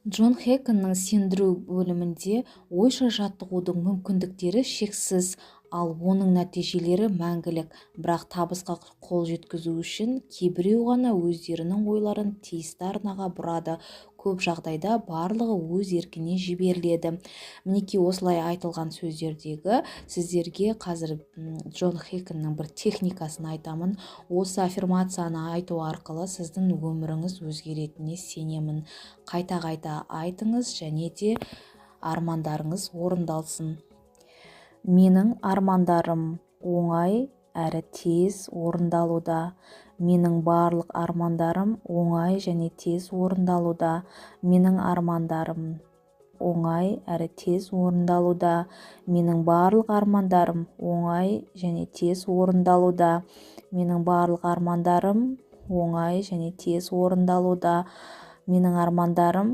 Джон Хэконның сендіру бөлімінде ойша жаттығудың мүмкіндіктері шексіз, ал оның нәтижелері мәңгілік. Бірақ табысқа қол жеткізу үшін кейбіреу ғана өздерінің ойларын тиісті арнаға бұрады. Көп жағдайда барлығы өз еркіне жіберіледі. Мінекей, осылай айтылған сөздердегі сіздерге қазір Джон Хэконның бір техникасын айтамын. Осы аффирмацияны айту арқылы сіздің өміріңіз өзгеретініне сенемін. Қайта-қайта айтыңыз және де армандарыңыз орындалсын. Менің армандарым оңай әрі тез орындалуда. Менің барлық армандарым оңай және тез орындалуда. Менің армандарым оңай әрі тез орындалуда. Менің барлық армандарым оңай және тез орындалуда. Менің барлық армандарым оңай және тез орындалуда. Менің армандарым